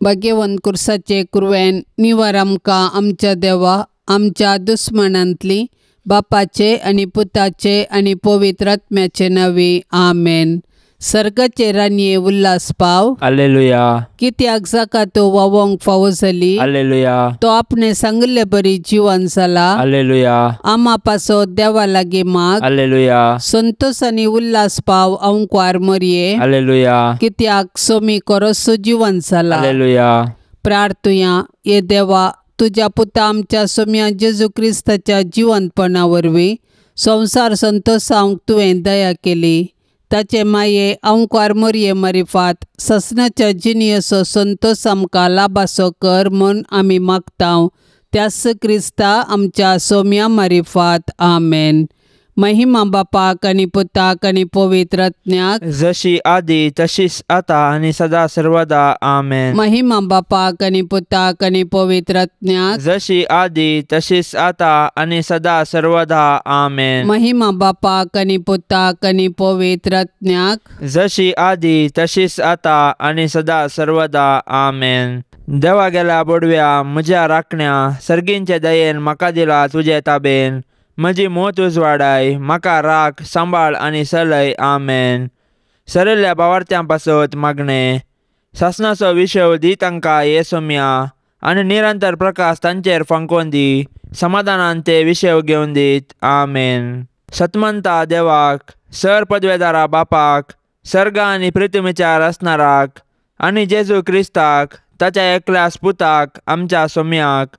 भाग्यवंत कुर्साचे कुरवेन निवार आमकां आमच्या देवा आमच्या दुस्मनांतली बापाचे आनी पुताचे आनी पवित्र आत्म्याचे नांवी आमेन. सर्गाचे रानये उल्हास पाव. हालेलुया. कित्याक जाका तो वावोंक फावो जाली. हालेलुया. तो आपणे सांगिल्ले बरी जिवन जाला. हालेलुया. आमा पासो देवा लागीं माग. हालेलुया. संतोष आनी उल्हास पाव अंकवार मरये. हालेलुया. कित्याक सोमी कोरोसो जिवन जाला. हालेलुया. प्रार्थुया. ये देवा तुज्या पुता आमच्या सोम्या जेजू क्रिस्ताच्या जिवंतपणा वरवीं संवसार संतोषावंक तुवें दया केली. ताचे माये अंकवार मोरये मारिफात ससनाच्या जिणयेचो संतोष आमकां लाभासो कर म्हूण आमी मागता त्यास क्रिस्ता आमच्या सोम्या मारिफात. आमेन. महिमा बापाक आनी पुताक आनी पवित्र आत्म्याक, जशी आदी तशीच आता आनी सदा सर्वदा. आमेन. महिमा बापाक आनी पुताक आनी पवित्र आत्म्याक, जशी आदी तशीच आता आनी सदा सर्वदा. आमेन. महिमा बापाक आनी पुताक आनी पवित्र आत्म्याक, जशी आदी तशीच आता आनी सदा सर्वदा. आमेन. देवा गेल्या बोडव्या म्हज्या राखण्या सर्गींचे दयेन म्हाका दिला तुजे ताबेन. म्हजी मोत उजवाडाय म्हाका राख सांबाळ आनी सलय. आमेन. सरिल्ल्या बावार्थ्यां पासत मागणें सासणाचो विशय दी तांकां हे सोम्या आनी निरंतर प्रकाश तांचेर फांकोवन दी. समाधानान ते विशय घेवन दीत. आमेन. सतमंता देवाक सर पदवेदारा बापाक सर्गा आनी पृथ्वीच्या रचणाराक आनी जेजू क्रिस्ताक ताच्या एकल्या पुताक आमच्या सोम्याक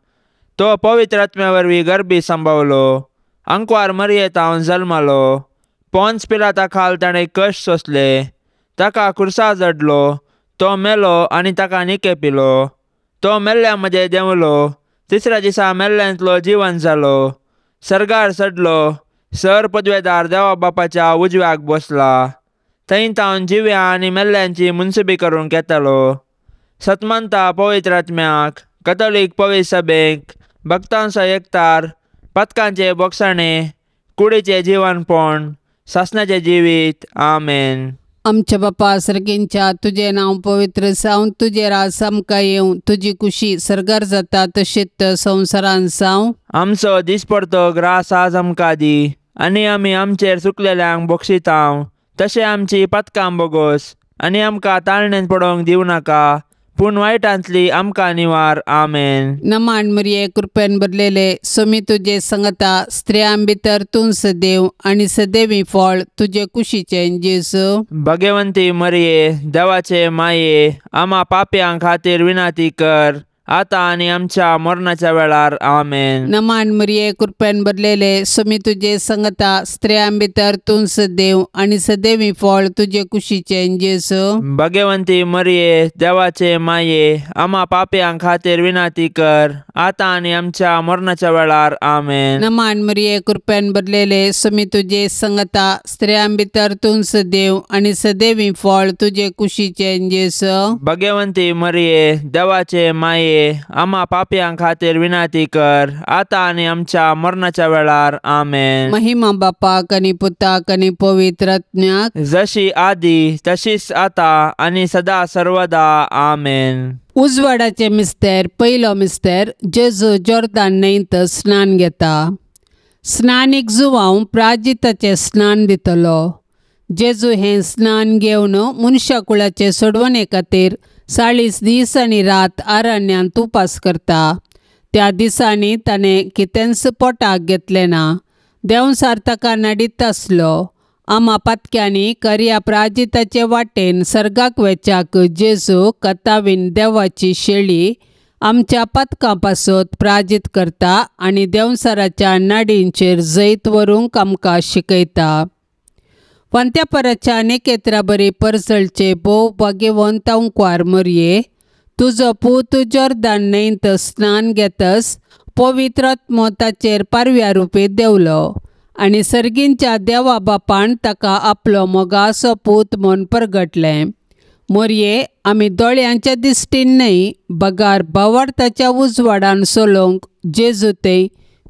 तो पवित्र आत्म्या वरवीं गर्भी सांबावलो. अंकवार मरयेतावन जल्मालो. पोन्स पिलाता खाल ताणें कश्ट सोंसले. ताका कुर्सा जडलो. तो मेलो आनी ताका निके पिलो. तो मेल्ल्या मदें देंवलो. तिसऱ्या दिसा मेल्ल्यांतलो जिवन जालो. सर्गार चडलो. सर पदवेदार देवा बापाच्या उजव्याक बसला. थंय तावन जिव्या आनी मेल्ल्यांची मुनसुबी करूंक येतालो. सतमंता पवित्र आत्म्याक कथोलीक पवित्र सभेक भक्तांचो एकतार पथकांचे बोगसाणे कुडीचें जिवनपण सासणाचें जिवीत. आमेन. आमच्या बापा सर्गींच्या तुजें नांव पवित्र जावं, तुजें राज आमकां येवं, तुजी कुशी सर्गार जाता तशीच संवसारान जावं. आमचो दिसपडतो ग्रास आज आमकां दी आनी आमी आमचेर चुकलेल्यांक बक्षितांव तशें आमची पथकां बोगोस आनी आमकां ताळणेन पडोवंक दिवं नाका पूण वायटांतली आमकां निवार. आमेन. नमान मरिये कृपेन भरलेले सोमी तुजे संगता स्त्रियां भितर तूं सदैव आनी सदैवी फळ तुजे कुशीचें जेजू. भगवंती मरिये देवाचे माये आमा पापयां खातीर विनंती कर आता आनी आमच्या मरणाच्या वेळार. आमेन. नमान मरिये कृपेन भरलेले सोमी तुजे संगता स्त्रियां भितर तूं सदैव आनी सदैवी फळ तुजे कुशीचें जेजू. भगवंती मरिये देवाचे माये आमा पापयां खातीर विनंती कर आता आनी आमच्या मरणाच्या वेळार. आमेन. नमान मरिये कृपेन भरलेले सोमी तुजे संगता स्त्रियां भितर तूं सदैव आनी सदैवी फळ तुजे कुशीचें जेजू. भगवंती मरिये देवाचे माये आमा पापयां खातीर विनंती कर आता आनी आमच्या मरणाच्या वेळार. आमेन. महिमा बापाक आनी पुताक आनी पवित्र आत्म्याक, जशी आदी तशीच आता आनी सदा सर्वदा. आमेन. उजवाडाचे मिस्तेर पयलो मिस्तेर जेजू जोर्दान न्हंयत स्नान घेता. स्नानीक जुवांव प्राजिताचें स्नान दितलो. जेजू हें स्नान घेवन मनशा कुळाचे सोडवणे खातीर 40 दीस आनी रात आरण्यांत उपास करता. त्या दिसांनी ताणें कितेंच पोटाक घेतलें ना. देंवसार ताका नडीत आसलो. आमा पातक्यांनी करया प्राजिताचे वाटेन सर्गाक वेच्याक जेजू कतावीन देवाची शेळी आमच्या पातकां पासत प्राजीत करता आनी देंवसाराच्या नाडींचेर जैत व्हरूंक आमकां शिकयता. फांत्यापराच्या नेकेत्रा बरी परजळचे भोव भाग्यवंत अंकवार मरये तुजो पूत जोर्दान न्हंयत स्नान घेतस पवित्र आत्मो ताचेर पारव्या रुपी देंवलो आनी सर्गींच्या देवा बापान ताका आपलो मोगासो पूत म्हूण परगटलें. मोरये आमी दोळ्यांच्या दिश्टीन न्हय बगार भावार्थाच्या उजवाडान सोलोवंक जेजू ते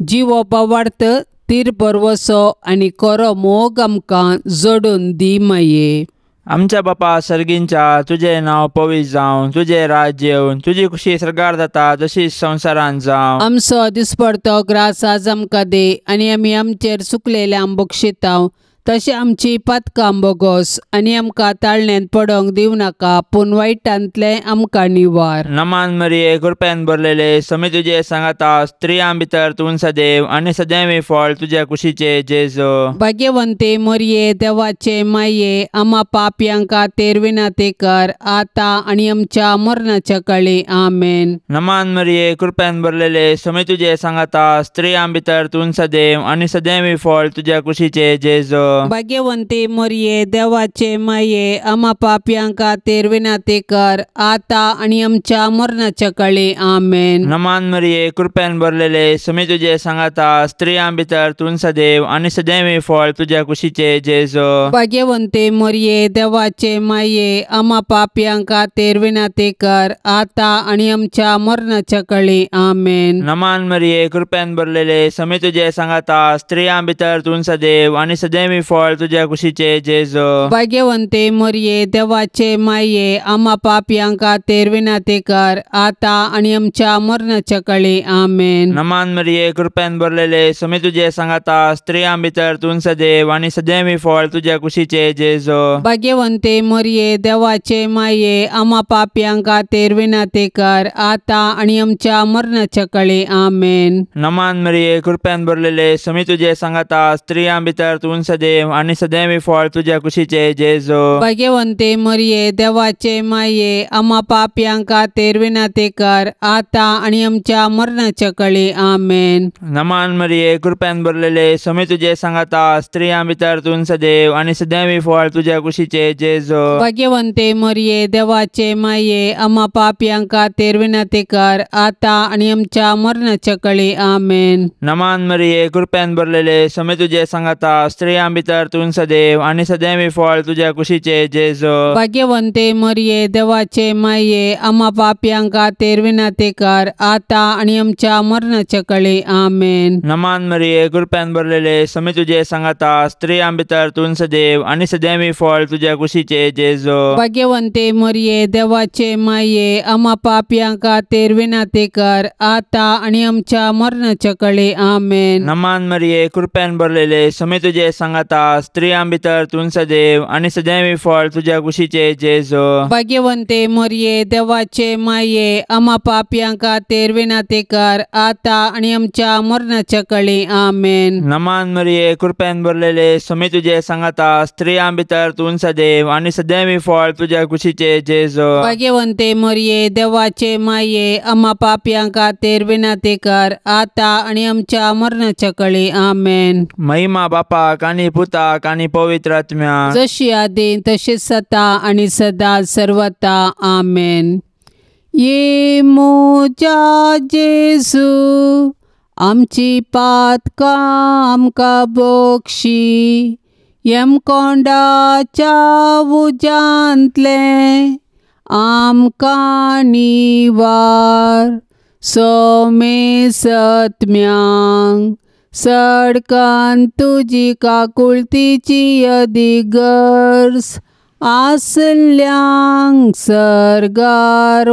जिवो भावार्थ तीर बरवसो आनी कोरो मोग आमकां जोडून दी माये. आमच्या बापा सर्गींच्या तुजें नांव पवित्र जावं, तुजें राज्य येवन, तुजी खुशी सर्गार जाता तशीच संवसारांत जावं। आमचो दिसपडतो ग्रास आज आमकां दी आनी आमी आमचेर चुकलेल्यांक बक्षितांव तशें आमची पातकां बोगोस आनी आमकां ताळण्यांत पडोंक दिवं नाका पूण वायटांतलें आमकां निवार। नमान मरिये कृपेन भरलेले समी तुजे सांगाता, स्त्रियां भितर तूं सदैव आनी सदैव फळ तुज्या कुशीचे जेजू। भाग्यवंते मरिये देवाचे माये आमा पापयां खातीर विनंती कर आतां आनी आमच्या मरणाच्या काळी। आमेन। नमान मरिये कृपेन भरलेले समी तुजे सांगाता, स्त्रियां भितर तूं सदैव आनी सदैव फळ तुज्या कुशीचे जेजू। भाग्यवंते मरिये देवाचे माये आमा पापयां खातीर विनंती कर आतां आनी आमच्या मरणाच्या काळी। आमेन। नमान मरिये कृपेन भरलेले समी तुजे सांगाता, स्त्रियां भितर तूं सदैव आनी सदैव फळ तुज्या कुशीचे जेजू। भाग्यवंते मरिये देवाचे माये आमा पापयां खातीर विनंती कर आतां आनी आमच्या मरणाच्या काळी। आमेन। नमान मरिये कृपेन भरलेले समी तुजे सांगाता, स्त्रियां भितर तूं सदैव आनी सदैव फळ तुज्या कुशीचे जेजू। भाग्यवंते मरिये देवाचे माये आमा पापयां खातीर विनंती कर आतां आनी आमच्या मरणाच्या काळी। आमेन। नमान मरिये कृपेन भरलेले समी तुजे सांगाता, स्त्रियां भितर तूं सदैव आनी सदैव फळ तुज्या कुशीचे जेजू। भाग्यवंते मरिये देवाचे माये आमा पापयां खातीर विनंती कर आतां आनी आमच्या मरणाच्या काळी। आमेन। नमान मरिये कृपेन भरलेले समी तुजे सांगाता, स्त्रियां भितर तूं सदैव आनी सदैव फळ तुज्या कुशीचे जेजू। भाग्यवंते मरिये देवाचे माये आमा पापयां खातीर विनंती कर आतां आनी आमच्या मरणाच्या काळी। आमेन। नमान मरिये कृपेन भरलेले समी तुजे सांगाता, स्त्रियां भितर तूं सदैव आनी सदैव फळ तुज्या कुशीचे जेजू। भाग्यवंते मरिये देवाचे माये आमा पापयां खातीर विनंती कर आतां आनी आमच्या मरणाच्या काळी। आमेन। नमान मरिये कृपेन भरलेले समी तुजे सांगाता, स्त्रियां भितर तूं सदैव आनी सदैव फळ तुज्या कुशीचे जेजू। भाग्यवंते मरिये देवाचे माये आमा पापयां खातीर विनंती कर आतां आनी आमच्या मरणाच्या काळी। आमेन। नमान मरिये कृपेन भरलेले समी तुजे सांगाता, स्त्रियां भितर तूं सदैव आनी सदैव फळ तुज्या कुशीचे जेजू। भाग्यवंते मरिये देवाचे माये आमा पापयां खातीर विनंती कर आतां आनी आमच्या मरणाच्या काळी। आमेन। नमान मरिये कृपेन भरलेले समी तुजे सांगाता, स्त्रियां भितर तूं सदैव आनी सदैव फळ तुज्या कुशीचे जेजू। भाग्यवंते मरिये देवाचे माये आमा पापयां खातीर विनंती कर आतां आनी आमच्या मरणाच्या काळी। आमेन। नमान मरिये कृपेन भरलेले समी तुजे सांगाता, स्त्रियां भितर तूं सदैव आनी सदैव फळ तुज्या कुशीचे जेजू। भाग्यवंते मरिये देवाचे माये आमा पापयां खातीर विनंती कर आतां आनी आमच्या मरणाच्या काळी। आमेन। महिमा बापाक आनी पुताक आनी पवित्र आत्म्याक, जशी आदी तशीच सता आनी सदा सर्वता। आमेन। ये म्हज्या जेजू आमची पातकां आमकां बक्षी, यमकोंडाच्या उज्यांतलें आमकां निवार, सोमे सत्म्यांक सडकान तुजी काकुळतीची अदिगर्ज आसल्यांक सर्गार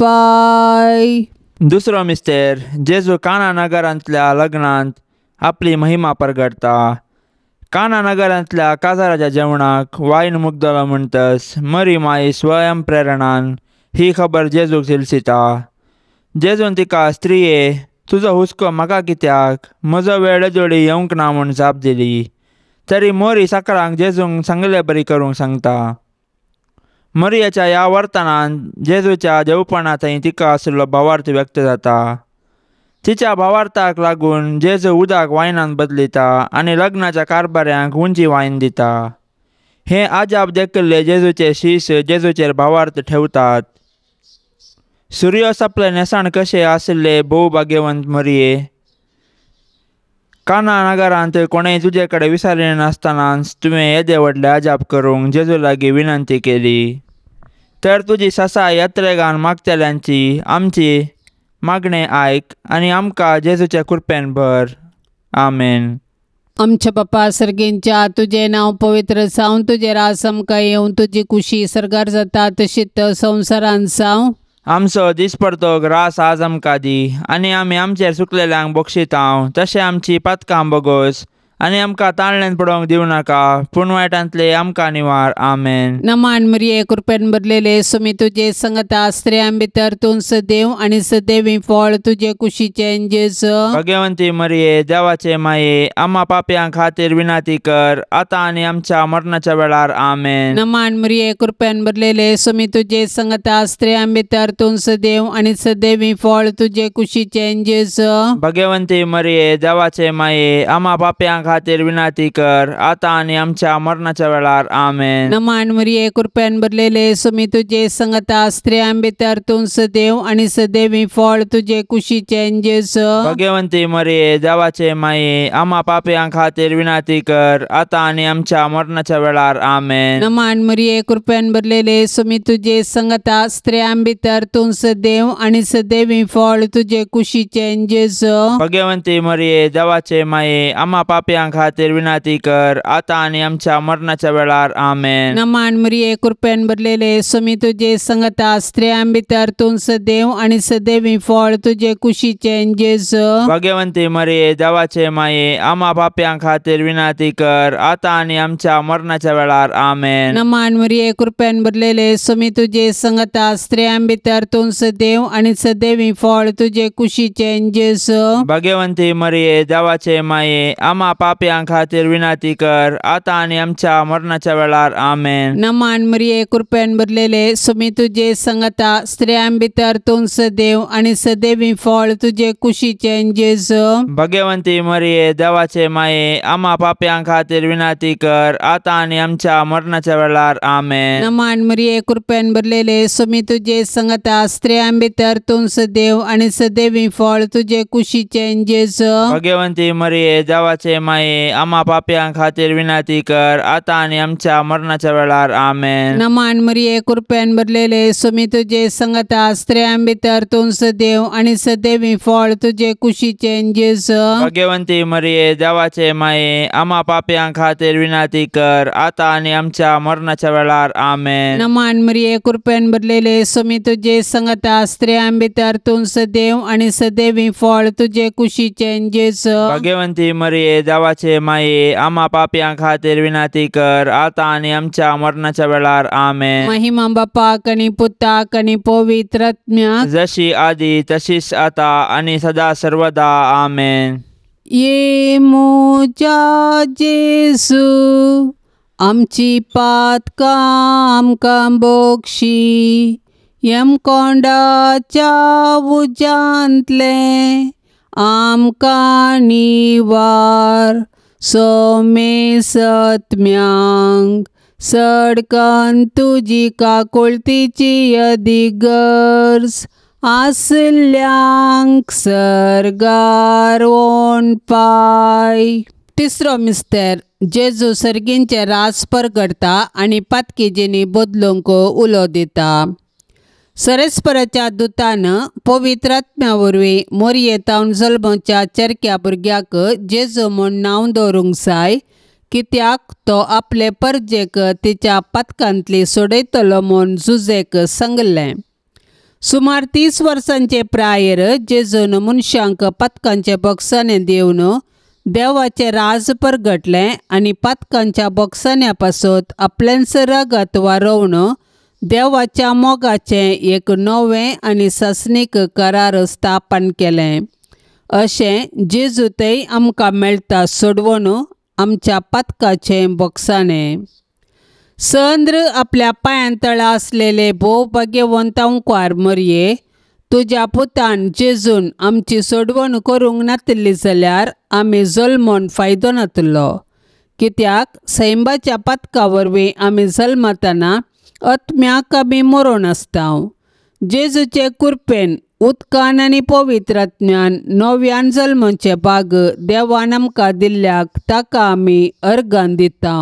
पाय। दुसरो मिस्तेर जेजू काना नगरांतल्या लग्नांत आपली महिमा परगडता। काना नगरांतल्या काजाराच्या जेवणाक वायन मुगदलो म्हणटस मरी माई स्वयं प्रेरणान ही खबर जेजूक झिलसिता। जेजून तिका, स्त्रिये तुजो हुस्को म्हाका कित्याक, म्हजो वेळ जोडी येवंक ना म्हूण जाप दिली। तरी मोरी साकरांक जेजूंक सांगले बरी करूंक सांगता। मरियाच्या ह्या वर्तनान जेजूच्या देवपणा थंय तिका आशिल्लो भावार्थ व्यक्त जाता। तिच्या भावार्थाक लागून जेजू उदक वायनान बदलिता आनी लग्नाच्या कारभाऱ्यांक उंची वायन दिता। हे आजाब देखिल्ले जेजूचे शीस जेजूचेर भावार्थ ठेवतात। सूर्य सपले न्हेसाण कशे आशिल्ले भोव भाग्यवंत मरिये, काना नगरांत कोणेय तुजे कडेन विचारिना नासतनाच तुवें येदे व्हडले अजाप करूंक जेजू लागीं विनंती केली। तर तुजी ससाय यात्रेगान मागतल्यांची आमची मागणें आयक आनी आमकां जेजूच्या कृपेन भर। आमेन। आमच्या बापा सर्गींच्या तुजें नांव पवित्र जावं, तुजें राज आमकां येवं, तुजी कुशी सर्गार जाता तशीच संवसारांत जावं। आमचो दिसपडतो ग्रास आज आमकां दी आनी आमी आमचेर चुकलेल्यांक बक्षितांव तशें आमची पातकां बोगोस आनी आमकां ताळण्यान पडोवंक दिवं नाका पूण वायटांतले आमकां निवार। आमेन। नमान मरिये कृपेन भरलेले सुमी तुजे संगता, स्त्रियां भितर तूं सदैव आनी सदैवी फळ तुजे कुशीचें जेजू। भगवंती मरिये देवाचे माये आम्हा पापयां खातीर विनंती कर आतां आनी आमच्या मरणाच्या वेळार। आमेन। नमान मरिये कृपेन भरलेले सुमी तुजे संगता, स्त्रियां भितर तूं सदैव आनी सदैवी फळ तुजे कुशीचें जेजू। भगवंती मरिये देवाचे माये आम्हा पापयां खातीर विनंती कर आतां आनी आमच्या मरणाच्या वेळार। आमेन। नमान मरिये कृपेन भरलेले सुमी तुजे संगता, स्त्रियां भितर तूं सदैव आनी सदैवी फळ तुजे कुशीचें जेजू। भगवंती मरिये देवाचे माये आम्हा पापयां खातीर विनंती कर आतां आनी आमच्या मरणाच्या वेळार। आमेन। नमान मरिये कृपेन भरलेले सुमी तुजे संगता, स्त्रियां भितर तूं सदैव आनी सदैवी फळ तुजे कुशीचें जेजू। भगवंती मरिये देवाचे माये आम्हा पापयां खातीर विनंती कर आतां आनी आमच्या मरणाच्या वेळार। आमेन। नमान मरिये कृपेन भरलेले सुमी तुजे संगता, स्त्रियां भितर तूं सदैव आनी सदैवी फळ तुजे कुशीचें जेजू। भगवंती मरिये देवाचे माये आम्हा पापयां खातीर विनंती कर आतां आनी आमच्या मरणाच्या वेळार। आमेन। नमान मरिये कृपेन भरलेले सुमी तुजे संगता, स्त्रियां भितर तूं सदैव आनी सदैवी फळ तुजे कुशीचें जेजू। भगवंती मरिये देवाचे माये आम्हा पापयां खातीर विनंती कर आतां आनी आमच्या मरणाच्या वेळार। आमेन। नमान मरिये कृपेन भरलेले सुमी तुजे संगता, स्त्रियां भितर तूं सदैव आनी सदैवी फळ तुजे कुशीचें जेजू। भगवंती मरिये देवाचे माये आम्हा पापयां खातीर विनंती कर आतां आनी आमच्या मरणाच्या वेळार। आमेन। नमान मरिये कृपेन भरलेले सुमी तुजे संगता, स्त्रियां भितर तूं सदैव आनी सदैवी फळ तुजे कुशीचें जेजू। भगवंती मरिये देवाचे माये आम्हा पापयां खातीर विनंती कर आतां आनी आमच्या मरणाच्या वेळार। आमेन। नमान मरिये कृपेन भरलेले सुमी तुजे संगता, स्त्रियां भितर तूं सदैव आनी सदैवी फळ तुजे कुशीचें जेजू। भगवंती मरिये देवाचे माये आम्हा पापयां खातीर विनंती कर आतां आनी आमच्या मरणाच्या वेळार। आमेन। नमान मरिये कृपेन भरलेले सुमी तुजे संगता, स्त्रियां भितर तूं सदैव आनी सदैवी फळ तुजे कुशीचें जेजू। भगवंती मरिये देवाचे माये आम्हा पापयां खातीर विनंती कर आतां आनी आमच्या मरणाच्या वेळार। आमेन। महिमा बापाक आनी पुताक आनी पवित्र आत्म्याक, जशी आदी तशीच आता आनी सदा सर्वदा। आमेन। ये म्हज्या जेजू आमची पातकां आमकां बोगशी, यमकोंडाच्या उज्यांतलें आमकां निवार, सोमे सत्म्यांक सडकन तुजी काकुळतीची अदिगर्ज आसल्यांक सर्गार ओणपाय। तिसरो मिस्तेर जेजू सर्गींचे राज परगडटा आनी पातकीजींनी बदलूंक उलो दिता। सरस्पराच्या दुतान पवित्र आत्म्या वरवीं मोरयेतावन जल्मच्या चेरक्या भुरग्याक जेजू म्हूण नांव दवरूंक जाय, कित्याक तो आपले परजेक तिच्या पातकांतली सोडयतलो म्हूण जुजेक सांगलें। सुमार 30 वर्सांचे प्रायेर जेजून मनशांक पातकांचे बोगसाणे दिवन देवाचें राज परगटलें आनी पातकांच्या बोगसाण्या पासत आपलेंच रगत वारोवन देवाच्या मोगाचें एक नवें आनी सासणीक करार स्थापन केलें। अशें जेजूतय आमकां मेळटा सोडवण आमच्या पातकाचें बोगसाणें। संद्र आपल्या पांयां तळा आसलेले भोव भाग्यवंत अंकुआर मरये, तुज्या पुतान जेजून आमची सोडवण करूंक नातिल्ली जाल्यार आमी जल्मोन फायदो नातिल्लो, कित्याक सैंबाच्या पातका वरवीं आमी जल्मतना आत्म्याक आमी मरोन आसता। जेजूचे कृपेन उदकान आनी पवित्र आत्म्यान नव्यान जल्मचे भाग देवान आमकां दिल्ल्याक ताका आमी अर्गान दिता।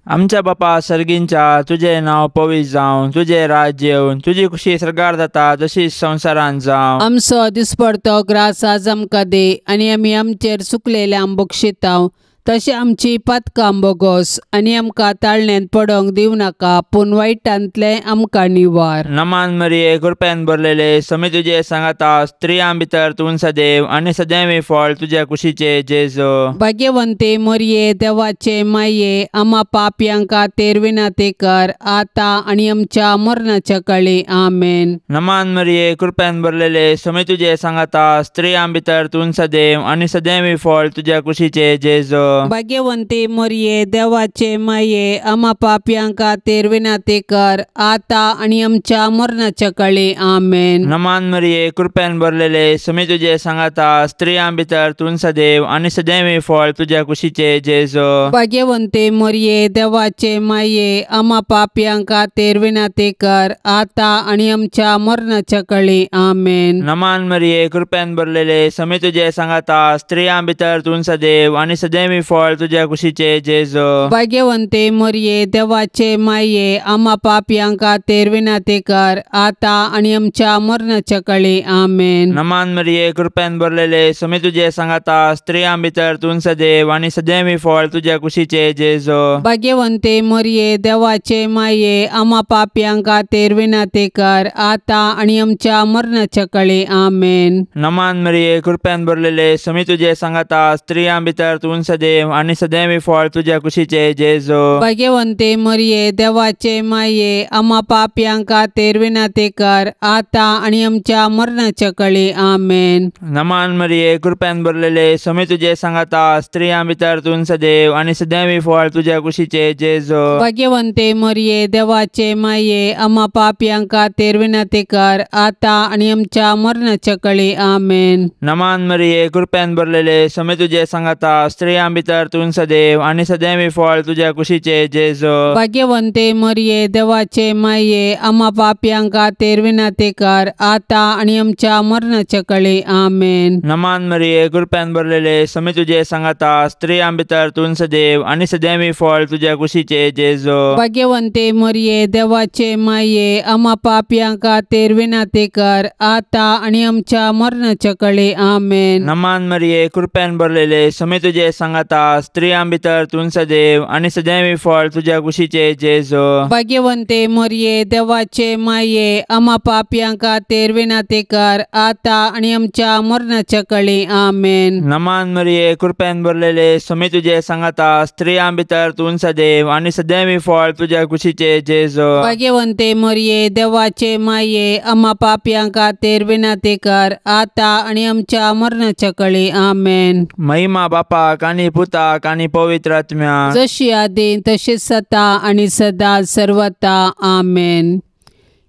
आमच्या बापा सर्गींच्या तुजें नांव पवित्र जावं, तुजें राज्य येवं, तुजी खुशी सर्गार जाता तशीच संवसारांत जावं। आमचो दिसपडतो ग्रास आज आमकां दी आनी आमी आमचेर चुकलेल्यांक बक्षितांव तशें आमची पातकां बोगोस आनी आमकां ताळण्यांत पडोंक दिवं नाका पूण वायटांतलें आमकां निवार. नमान मरिये कृपेन भरलेले समी तुजे सांगाता स्त्रियां भितर तूं सदैव आनी सदैव फळ तुज्या कुशीचे जेजू. भाग्यवंते मरिये देवाचे माये आमा पापयां खातीर विनंती कर आतां आनी आमच्या मरणाच्या काळी. आमेन. नमान मरिये कृपेन भरलेले समी तुजे सांगाता स्त्रियां भितर तूं सदैव आनी सदैव फळ तुज्या कुशीचे जेजू. भाग्यवंती मरिये देवाचे माये आमा पापयां खातीर विनंती कर आतां आनी आमच्या मरणाच्या काळी. आमेन. नमान मरिये कृपेन भरलेले समी तुजे सांगाता स्त्रियां भितर तूं सदैव आनी सदैव फळ तुज्या कुशीचे जेजू. भाग्यवंती मरिये देवाचे माये आमा पापयां खातीर विनंती कर आतां आनी आमच्या मरणाच्या काळी. आमेन. नमान मरिये कृपेन भरलेले समी तुजे सांगाता स्त्रियां भितर तूं सदैव आनी सदैव फळ तुज्या कुशीचे जेजू. भाग्यवंते मरिये देवाचे माये आमा पापयां खातीर विनंती कर आतां आनी आमच्या मरणाच्या काळी. आमेन. नमान मरिये कृपेन भरलेले समी तुजे सांगाता स्त्रियां भितर तूं सदैव आनी सदैव फळ तुज्या कुशीचे जेजू. भाग्यवंते मरिये देवाचे माये आमा पापयां खातीर विनंती कर आतां आनी आमच्या मरणाच्या काळी. आमेन. नमान मरिये कृपेन भरलेले समी तुजे सांगाता स्त्रियां भितर तूं सदैव आनी सदैव फळ तुज्या कुशीचे जेजू. भाग्यवंते मरिये देवाचे माये आमा पापयां खातीर विनंती कर आतां आनी आमच्या मरणाच्या काळी. आमेन. नमान मरिये कृपेन भरलेले समी तुजे सांगाता स्त्रियां भितर तूं सदैव आनी सदैव फळ तुज्या कुशीचे जेजू. भाग्यवंते मरिये देवाचे माये आमा पापयां खातीर विनंती कर आतां आनी आमच्या मरणाच्या काळी. आमेन. नमान मरिये कृपेन भरलेले समी तुजे सांगाता स्त्रियां भितर तूं सदैव आनी सदैव फळ तुज्या कुशीचे जेजू. भाग्यवंते मरिये देवाचे माये आमा पापयां खातीर विनंती कर आतां आनी आमच्या मरणाच्या काळी. आमेन. नमान मरिये कृपेन भरलेले समी तुजे सांगाता स्त्रियां भितर तूं सदैव आनी सदैव फळ तुज्या कुशीचे जेजू. भाग्यवंते मरिये देवाचे माये आमा पापयां खातीर विनंती कर आतां आनी आमच्या मरणाच्या काळी. आमेन. नमान मरिये कृपेन भरलेले समी तुजे सांगाता स्त्रियां भितर तूं सदैव आनी सदैव फळ तुज्या कुशीचे जेजू. भाग्यवंते मरिये देवाचे माये आमा पापयां खातीर विनंती कर आतां आनी आमच्या मरणाच्या काळी. आमेन. नमान मरिये कृपेन भरलेले समी तुजे सांगाता स्त्रियां भितर तूं सदैव आनी सदैव फळ तुज्या कुशीचे जेजू. भाग्यवंते मरिये देवाचे माये आमा पापयां खातीर विनंती कर आतां आनी आमच्या मरणाच्या काळी. आमेन. महिमा बापाक आनी पुताक आनी पवित्र आत्म्याक, जशी आदी तशी सता आनी सदा सर्वता. आमेन.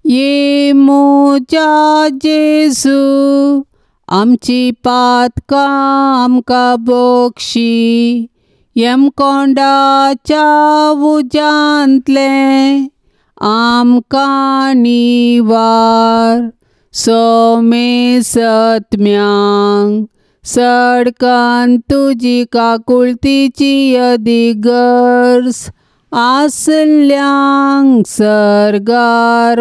ये म्हज्या जेजू आमची पातकां आमकां बक्षी यमकोंडाच्या उज्यांतलें आमकां निवार सोमे सत्म्यांक सडकान तुजी काकुळतीची अदिगर्स आसल्यांक सर्गार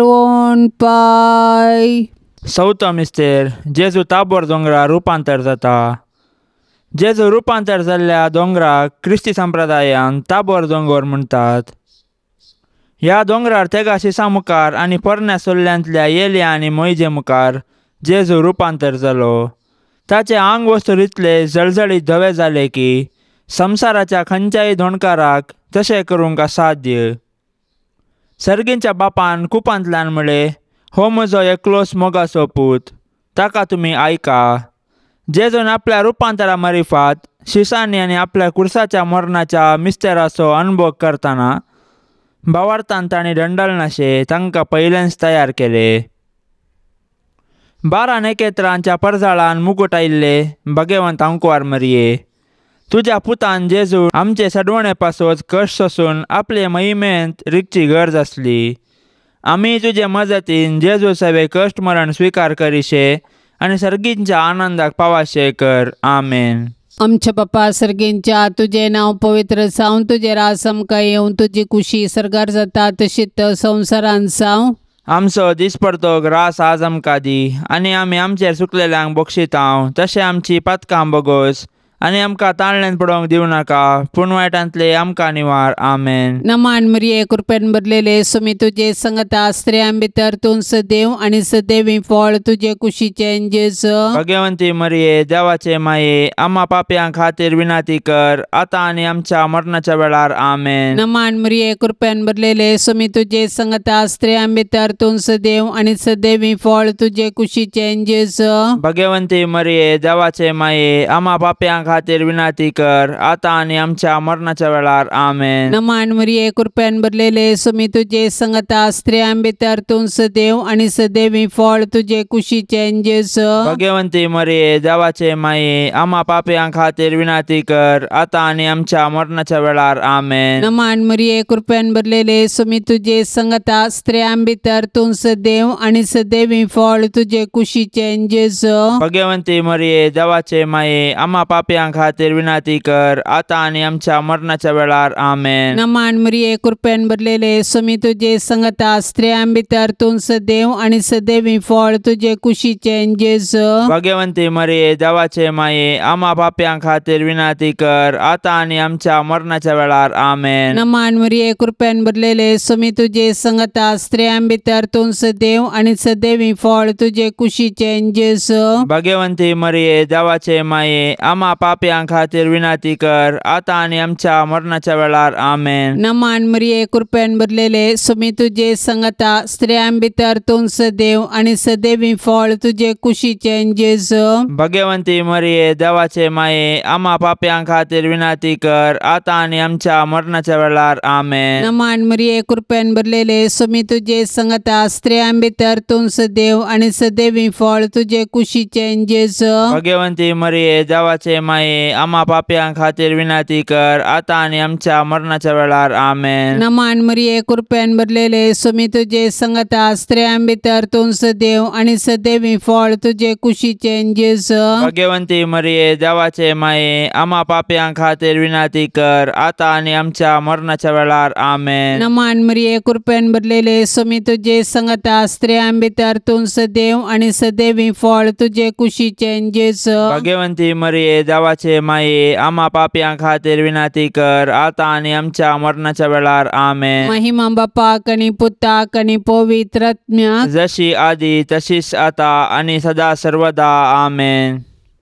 पाय. चवथो मिस्तेर जेजू ताबोर दोंगरार रुपांतर जाता. जेजू रुपांतर जाल्ल्या दोंगराक क्रिस्ती संप्रदायान ताबोर दोंगर म्हणटात. ह्या दोंगरार तेगा शिसा मुखार आनी पोरण्या सोल्ल्यांतल्या येल्या आनी मोयजे मुखार जेजू रुपांतर जालो. ताचे आंग वस्तू इतले जळजळीत धवे जाले की संवसाराच्या खंयच्याय धोणकाराक तशें करूंक असाध्य. सर्गींच्या बापान कुपांतल्यान म्हळें, हो म्हजो एकलोच मोगाचो पूत, ताका तुमी आयका. जेजून आपल्या रुपांतरा मारिफात शिसांनी आनी आपल्या कुर्साच्या मरणाच्या मिस्तेराचो अनुभव करतना भावार्थान तांणी दंडलनाशे तांकां पयलेंच तयार केले. 12 नखेत्रांच्या परजाळान मुकूट आयिल्ले भगवंत आंकवार मरिये, तुज्या पुतान जेजू आमचे सडवणे पासत कश्ट सोसून आपले महिमेंत रिगची गरज आसली. आमी तुजे मजतीन जेजू सवे कश्ट मरण स्विकार करिशे आनी सर्गींच्या आनंदाक पावाशे कर. आमेन. आमच्या बापा सर्गींच्या तुजें नांव पवित्र जावं, तुजें राज आमकां येवं, तुजी कुशी सर्गार जाता तशीच संवसारांत जावं. आमचो दिसपडतो ग्रास आज आमकां दी आनी आमी आमचेर चुकलेल्यांक बक्षितांव तशें आमची पातकां बोगोस आनी आमकां ताळण्यान पडोवंक दिवं नाका, पूण वायटांतले आमकां निवार. आमेन. नमान मरिये, कृपेन भरलेले, सुमी तुजे संगता, स्त्रियां भितर तूं सदैव आनी सदैवी फळ तुजे कुशीचें जेजू. भगवंती मरिये, देवाचे माये, आम्हा पापयां खातीर विनंती कर, आतां आनी आमच्या मरणाच्या वेळार. आमेन. नमान मरिये, कृपेन भरलेले, सुमी तुजे संगता, स्त्रियां भितर तूं सदैव आनी सदैवी फळ तुजे कुशीचें जेजू. भगवंती मरिये, देवाचे माये, आम्हा पापयां खातीर विनंती कर, आतां आनी आमच्या मरणाच्या वेळार. आमेन. नमान मरिये, कृपेन भरलेले, सुमी तुजे संगता, स्त्रियां भितर तूं सदैव आनी सदैवी फळ तुजे कुशीचें जेजू. भगवंती मरिये, देवाचे माये, आम्हा पापयां खातीर विनंती कर, आतां आनी आमच्या मरणाच्या वेळार. आमेन. नमान मरिये, कृपेन भरलेले, सुमी तुजे संगता, स्त्रियां भितर तूं सदैव आनी सदैवी फळ तुजे कुशीचें जेजू. भगवंती मरिये, देवाचे माये, आम्हा पापयां खातीर विनंती कर, आतां आनी आमच्या मरणाच्या वेळार. आमेन. नमान मरिये, कृपेन भरलेले, सुमी तुजे संगता, स्त्रियां भितर तूं सदैव आनी सदैवी फळ तुजे कुशीचें जेजू. भगवंती मरिये, देवाचे माये, आम्हा पापयां खातीर विनंती कर, आतां आनी आमच्या मरणाच्या वेळार. आमेन. नमान मरिये, कृपेन भरलेले, सुमी तुजे संगता, स्त्रियां भितर तूं सदैव आनी सदैवी फळ तुजे कुशीचें जेजू. भगवंती मरिये, देवाचे माये, आम्हा पापयां खातीर विनंती कर, आतां आनी आमच्या मरणाच्या वेळार. आमेन. नमान मरिये, कृपेन भरलेले, सुमी तुजे संगता, स्त्रियां भितर तूं सदैव आनी सदैवी फळ तुजे कुशीचें जेजू. भगवंती मरिये, देवाचे माये, आम्हा पापयां खातीर विनंती कर, आतां आनी आमच्या मरणाच्या वेळार. आमेन. नमान मरिये, कृपेन भरलेले, सुमी तुजे संगता, स्त्रियां भितर तूं सदैव आनी सदैवी फळ तुजे कुशीचें जेजू. भगवंती मरिये, देवाचे माये, आम्हा पापयां खातीर विनंती कर, आतां आनी आमच्या मरणाच्या वेळार. आमेन. नमान मरिये, कृपेन भरलेले, सुमी तुजे संगता, स्त्रियां भितर तूं सदैव आनी सदैवी फळ तुजे कुशीचें जेजू. भगवंती मरिये, देवाचे माये, आम्हा पापयां खातीर विनंती कर, आतां आनी आमच्या मरणाच्या वेळार. आमेन. नमान मरिये, कृपेन भरलेले, सुमी तुजे संगता, स्त्रियां भितर तूं सदैव आनी सदैवी फळ तुजे कुशीचें जेजू. भगवंती मरिये, देवाचे माये, आम्हा पापयां खातीर विनंती कर, आतां आनी आमच्या मरणाच्या वेळार. आमेन. महिमा बापाक आनी पुताक आनी पवित्र आत्म्याक, जशी आदी तशीच आता आनी सदा सर्वदा. आमेन.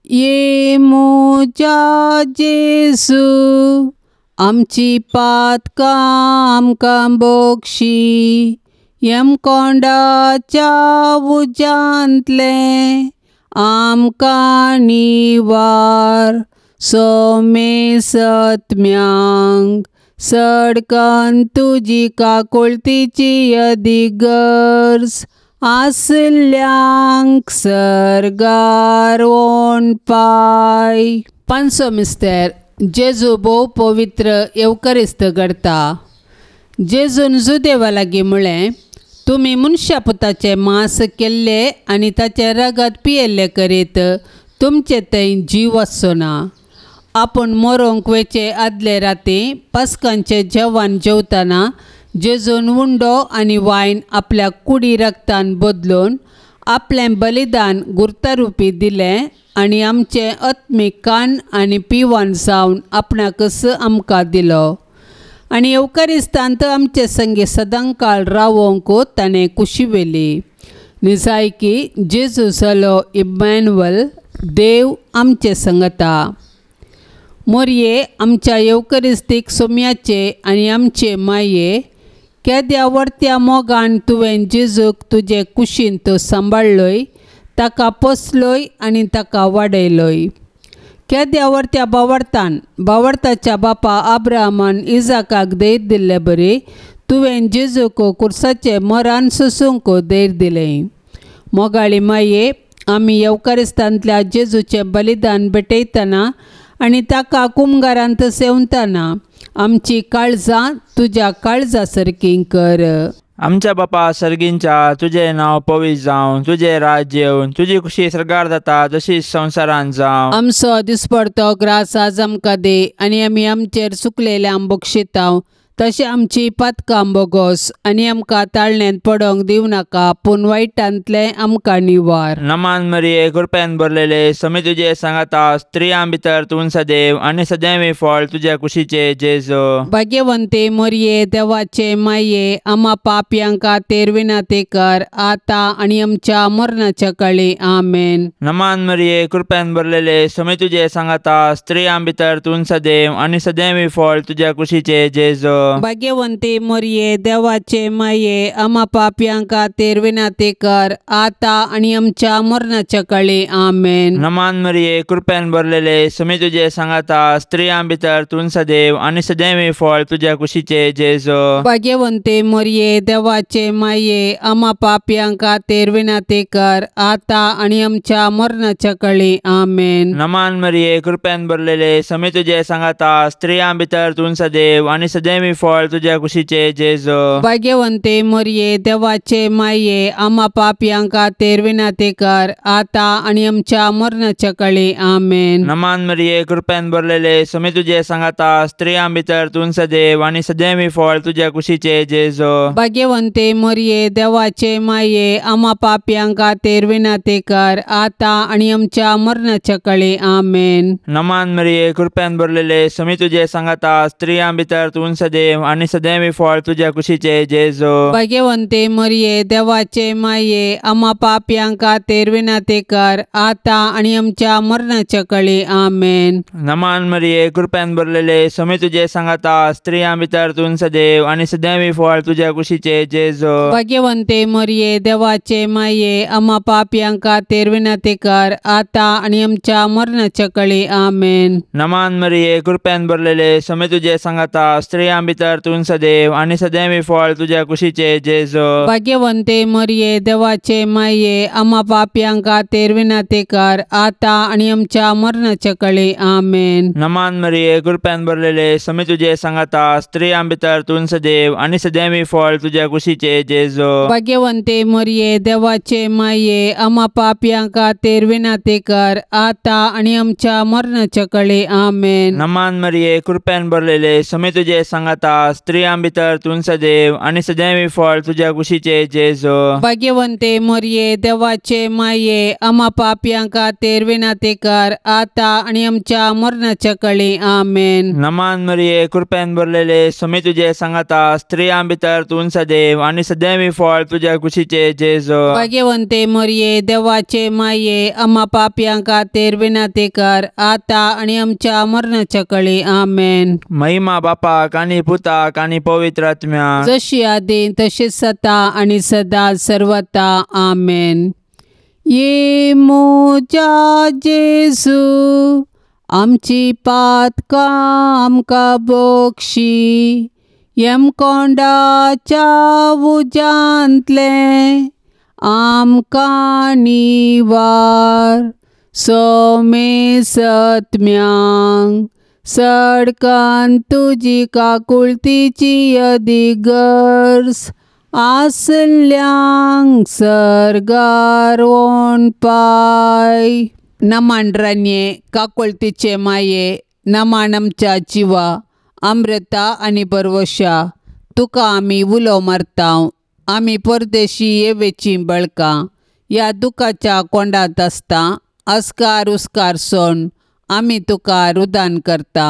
ये म्हज्या जेजू, आमची पातकां आमकां बक्षी, यमकोंडाच्या उज्यांतलें आमकां निवार, सोमे सत्म्यांक सडकन तुजी काकुळतीची अदिगर्ज आसल्यांक सर्गार ओणपाय. पांचवो मिस्तेर, जेजू भोव पवित्र येवकरिस्त घडता. जेजून जुदेवा लागीं म्हळें, तुमी मनशा पुताचें मांस केल्लें आनी ताचें रगत पियेल्लें करीत तुमचे थंय जीव आसचो ना. आपूण मरोंक वेचे आदले राती पास्कांचें जेवण जेवतना जेजून उंडो आनी वायन आपल्या कुडी रगतान बदलून आपलें बलिदान गुर्तारुपी दिलें आनी आमचें आत्मीक कान आनी पिवन जावन आपणाकच आमकां दिलो आनी येवकारिस्तांत आमचे संगी सदांकाळ रावोंक ताणें कुशी व्हेली. निजायकी जेजू जालो इम्मॅन्युअल, देव आमचे संगता. मोरये आमच्या येवकरिस्तीक सोम्याचे आनी आमचे माये, केद्या व्हडत्या मोगान तुवें जेजूक तुजे कुशींत सांबाळ्ळोय, ताका पोसलोय आनी ताका वाडयलोय. केद्या व्हडत्या बावडतान बावडताच्या बापा आब्राहामान इजाकाक धैर्य दिल्ले बरी तुवें जेजूक कुर्साचें मरान सोसूंक धैर्य दिलें. मोगाळी माये, आमी येवकारिस्तांतल्या जेजूचें बलिदान भेटयतना आनी ताका कुमगारांत सेवतना आमची काळजां तुज्या काळजा सारकीं कर. आमच्या बापा सर्गींच्या, तुजें नांव पवित्र जावं, तुजें राज्य येवन, तुजी खुशी सर्गार जाता तशीच संवसारांत जावं. आमचो दिसपडतो ग्रास आज आमकां दी आनी आमी आमचेर चुकलेल्यांक बक्षितांव तशें आमची पातकां बोगोस आनी आमकां ताळण्यांत पडोंक दिवं नाका पूण वायटांतलें आमकां निवार. नमान मरिये कृपेन भरलेले समी तुजे सांगाता स्त्रियां भितर तूं सदैव आनी सदैव फळ तुज्या कुशीचे जेजू. भाग्यवंते मरिये देवाचे माये आमा पापयां खातीर विनंती कर आतां आनी आमच्या मरणाच्या काळी. आमेन. नमान मरिये कृपेन भरलेले समी तुजे सांगाता स्त्रियां भितर तूं सदैव आनी सदैव फळ तुज्या कुशीचे जेजू. भाग्यवंती मरिये देवाचे माये आमा पापयां खातीर विनंती कर आतां आनी आमच्या मरणाच्या काळी. आमेन. नमान मरिये कृपेन भरलेले समी तुजे सांगाता स्त्रियां भितर तूं सदैव आनी सदैव फळ तुज्या कुशीचे जेजू. भाग्यवंती मरिये देवाचे माये आमा पापयां खातीर विनंती कर आतां आनी आमच्या मरणाच्या काळी. आमेन. नमान मरिये कृपेन भरलेले समी तुजे सांगाता स्त्रियां भितर तूं सदैव आनी सदैव फळ तुज्या कुशीचे जेजू. भाग्यवंते मरिये देवाचे माये आमा पापयां खातीर विनंती कर आतां आनी आमच्या मरणाच्या काळी. आमेन. नमान मरिये कृपेन भरलेले समी तुजे सांगाता स्त्रियां भितर तूं सदैव आनी सदैव फळ तुज्या कुशीचे जेजू. भाग्यवंते मरिये देवाचे माये आमा पापयां खातीर विनंती कर आतां आनी आमच्या मरणाच्या काळी. आमेन. नमान मरिये कृपेन भरलेले समी तुजे सांगाता स्त्रियां भितर तूं सदैव आनी सदैव फळ तुज्या कुशीचे जेजू. भाग्यवंते मरिये देवाचे माये आमा पापयां खातीर विनंती कर आतां आनी आमच्या मरणाच्या काळी. आमेन. नमान मरिये कृपेन भरलेले समी तुजे सांगाता स्त्रियां भितर तूं सदैव आनी सदैव फळ तुज्या कुशीचे जेजू. भाग्यवंते मरिये देवाचे माये आमा पापयां खातीर विनंती कर आतां आनी आमच्या मरणाच्या काळी. आमेन. नमान मरिये कृपेन भरलेले समी तुजे सांगाता स्त्रियां भितर तूं सदैव आनी सदैव फळ तुज्या कुशीचे जेजू. भाग्यवंते मरिये देवाचे माये आमा पापयां खातीर विनंती कर आतां आनी आमच्या मरणाच्या काळी. आमेन. नमान मरिये कृपेन भरलेले समी तुजे सांगाता स्त्रियां भितर तूं सदैव आनी सदैव फळ तुज्या कुशीचे जेजू. भाग्यवंते मरिये देवाचे माये आमा पापयां खातीर विनंती कर आतां आनी आमच्या मरणाच्या काळी. आमेन. नमान मरिये कृपेन भरलेले समी तुजे सांगाता स्त्रियां भितर तूं सदैव आनी सदैव फळ तुज्या कुशीचे जेजू. भाग्यवंते मरिये देवाचे माये आमा पापयां खातीर विनंती कर आतां आनी आमच्या मरणाच्या काळी. आमेन. नमान मरिये कृपेन भरलेले समी तुजे सांगाता स्त्रियां भितर तूं सदैव आनी सदैव फळ तुज्या कुशीचे जेजू. भाग्यवंते मरिये देवाचे माये आमा पापयां खातीर विनंती कर आतां आनी आमच्या मरणाच्या काळी. आमेन. महिमा बापाक आनी पुताक आनी पवित्र आत्म्याक, जशी आदी तशीच सता आनी सदा सर्वता. आमेन. ये म्हज्या जेजू आमची पातकां आमकां बक्षी यमकोंडाच्या उज्यांतलें आमकां निवार सोमेसत्म्यांक सडकान तुजी काकुळतीची अदिगर्स आसल्यांक सर्गार पाय. नमान रानये काकुळतीचे माये नमान आमच्या जिवा अमृता आनी बरवशा तुका आमी उलो मारता. आमी परदेशी येवेची बळकां ह्या दुखाच्या कोंडांत आसता अस्कार उस्कार सोण आमी तुका रुदान करता.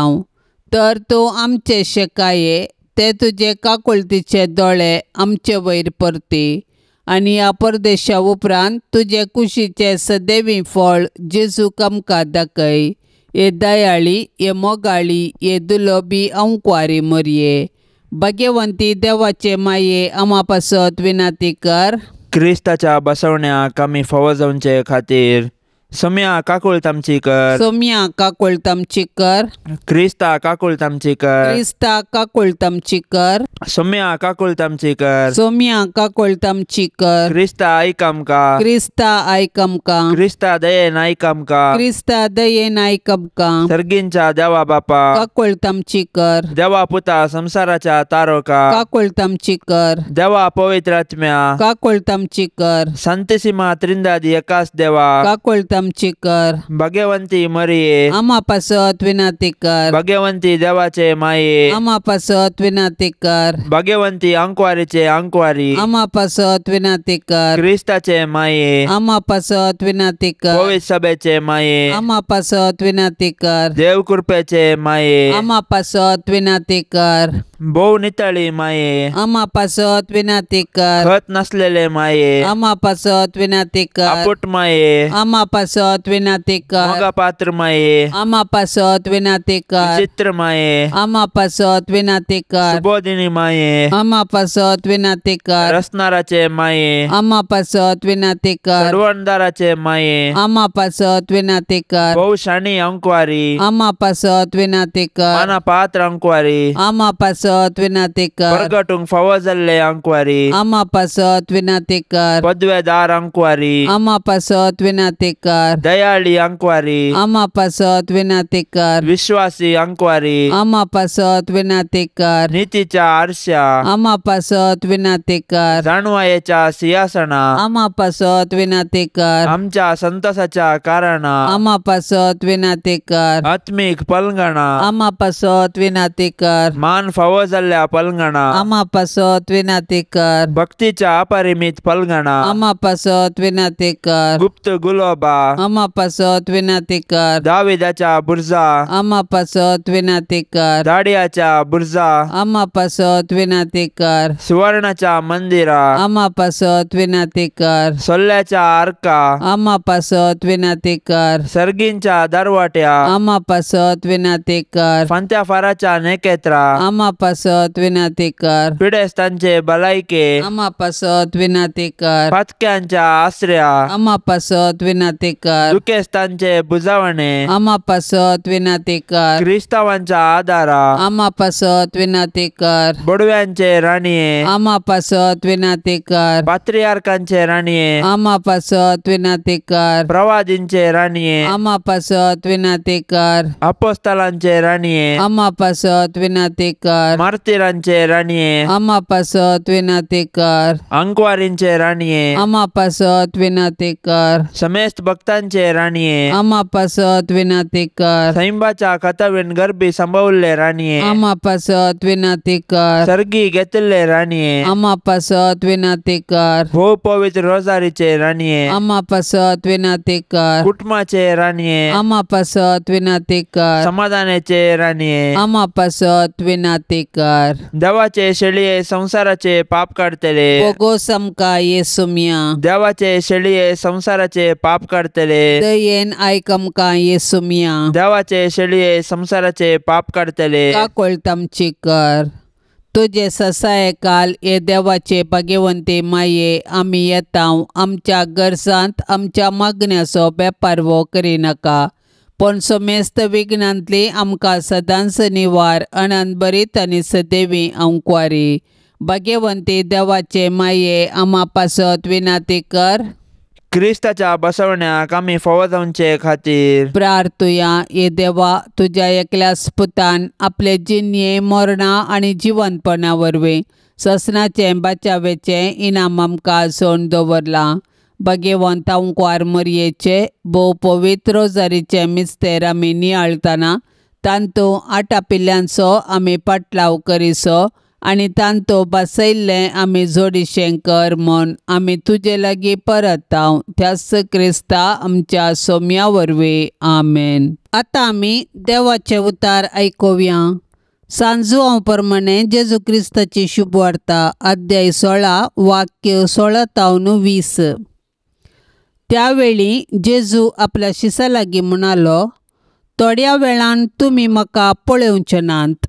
तर तूं आमचे शेकाये ते तुजे काकुळतीचे दोळे आमचे वयर परती आनी ह्या परदेशा उपरांत तुजे कुशीचे सदैवी फळ जेजूक आमकां दाखय. हे दयाळी हे मोगाळी हे दुलोबी अंकुवारी मरये भाग्यवंती देवाचे माये आमा पासत विनंती कर. क्रिस्ताच्या बसवण्याक आमी फावो जावचे खातीर सोम्या काकुळट आमची कर. सोम्या काकुळट आमची कर. क्रिस्ता काकुळट आमची कर. क्रिस्ता काकुळट आमची कर. सोम्या काकुळट आमची कर. सोम्या काकुळट आमची कर. क्रिस्ता आयक आमकां. क्रिस्ता आयक आमकां. क्रिस्ता दयेन आयक आमकां. क्रिस्ता दयेन आयक आमकां. सर्गींच्या देवा बापा काकुळट आमची कर. देवा पुता संसाराच्या तारोका काकुळट आमची कर. देवा पवित्र आत्म्या काकुळट आमची कर. संतसीमा त्रिंदादी एकाच देवा काकुळट आमची कर। भाग्यवंती मरिये आमा पासत विनंती कर। भाग्यवंती देवाचे माये आमा पासत विनंती कर। भाग्यवंती अंकवारीचे अंकवारी आमा पासत विनंती कर। क्रिस्ताचे माये आमा पासत विनंती कर। पवित्र सभेचे माये आमा पासत विनंती कर। देव कृपेचे माये आमा पासत विनंती कर। भोव नितळी माये आमा पासत विनंती कर। खत नसलेले माये आमा पासत विनंती कर। आपुट माये आमा पासत विनंती कर। मोगापात्र माये आमा पासत विनंती कर। विचित्र माये आमा पासत विनंती कर। सुबोधिनी माये आमा पासत विनंती कर। रसनाराचे माये आमा पासत विनंती कर। चढवणदाराचे माये आमा पासत विनंती कर। भोव शाणी अंकवारी आमा पासत विनंती कर। मानापात्र अंकवारी आमा पासत विनंती कर। परगटूंक फावो जाल्ले अंकवारी आमा पासत विनंती कर। पदवेदार अंकवारी आमा पासत विनंती कर। दयाळी अंकवारी आमा पासत विनंती कर। विश्वासी अंकवारी आमा पासत विनंती कर। नीतीच्या आरश्या आमा पासत विनंती कर। जाणवायेच्या सिंहासना आमा पासत विनंती कर। आमच्या संतोषाच्या कारणा आमा पासत विनंती कर। आत्मीक पलंगणा आमा पासत विनंती कर। मान फावो जाल्ल्या पलंगणा आमा पासत विनंती कर। भक्तीच्या अपरिमित पलंगणा आमा पासत विनंती कर। गुप्त गुलोबा आमा पासत विनंती कर। दाविदाच्या बुर्जा आमा पासत विनंती कर। दाडियाच्या बुर्जा आमा पासत विनंती कर। सुवर्णाच्या मंदिरा आमा पासत विनंती कर। सोल्ल्याच्या आर्का आमा पासत विनंती कर। सर्गींच्या दरवाट्या आमा पासत विनंती कर। फांत्या फाराच्या नेकेत्रा आमा पासत विनंती कर। पिडेस्तांचे भलायके आमा पासत विनंती कर। पातक्यांच्या आसऱ्या आमा पासत विनंती कर। दुखेस्तांचे बुजावणे आमा पासत विनंती कर। क्रिस्तावांच्या आदारा आमा पासत विनंती कर। बडव्यांचे राणये आमा पासत विनंती कर। पात्रियार्कांचे राणये आमा पासत विनंती कर। प्रवादींचे राणये आमा पासत विनंती कर। अपोस्तलांचे राणये आमा पासत विनंती कर। मार्तीरांचे राणये आमा पासत विनंती कर। अंकवारींचे राणये आमा पासत विनंती कर। समेस्त भक्तांचे राणये आमा पासत विनंती कर। सैंबाच्या कथावीन गर्भी संभवल्ले राणये आमा पासत विनंती कर। सर्गी घेतिल्ले राणये आमा पासत विनंती कर। भोव पवित्र रोजारीचे राणये आमा पासत विनंती कर। कुटुंबाचे राणये आमा पासत विनंती कर। समाधानाचे राणये आमा पासत विनंती कर। देवाचे शेळये संसाराचे पाप काडतले बोगोस आमकां येसुम्या देवाचे शेळये संसाराचे पाप काडतले दयेन आयक आमकां येसुम्या देवाचे शेळये संसाराचे पाप काडतले काकळत आमची कर। तुजे ससायकाल हे देवाचे भाग्यवंती माये आमी येता आमच्या गरजांत आमच्या मागण्याचो बेपारवो करिनाका पूण समेस्त विघ्नांतली आमकां सदांच निवार अनंत बरीत आनी सदैवी अंकवारी भाग्यवंती देवाचे माये आमा पासत विनंती कर। क्रिस्ताच्या बसवण्याक आमी फावो जावचे खातीर प्रार्थुया। हे देवा तुज्या एकल्याच पुतान आपले जिणये मरणा आनी जिवंतपणा वरवीं ससनाचें बाचावेचें इनाम आमकां सोण दवरलां। भाग्यवंत अंकवार मरयेचे भोव पवित्र रोजारीचे मिस्तेर आमी नियाळतना तांतूं आटापिल्ल्यांचो आमी पाटलाव करिसो आनी तांतो बसयल्लें आमी जोडिशें कर म्हूण आमी तुजे लागीं परताव त्याच क्रिस्ता आमच्या सोम्या वरवीं आमेन। आतां आमी देवाचें उतार आयकुया। सांजुआंव प्रमाणे जेजू क्रिस्ताची शुभवार्ता अध्याय 16 वाक्य 16 तावन 20। त्यावेळी जेजू आपल्या शिसा लागीं म्हणालो, थोड्या वेळान तुमी म्हाका पळोवचे नात,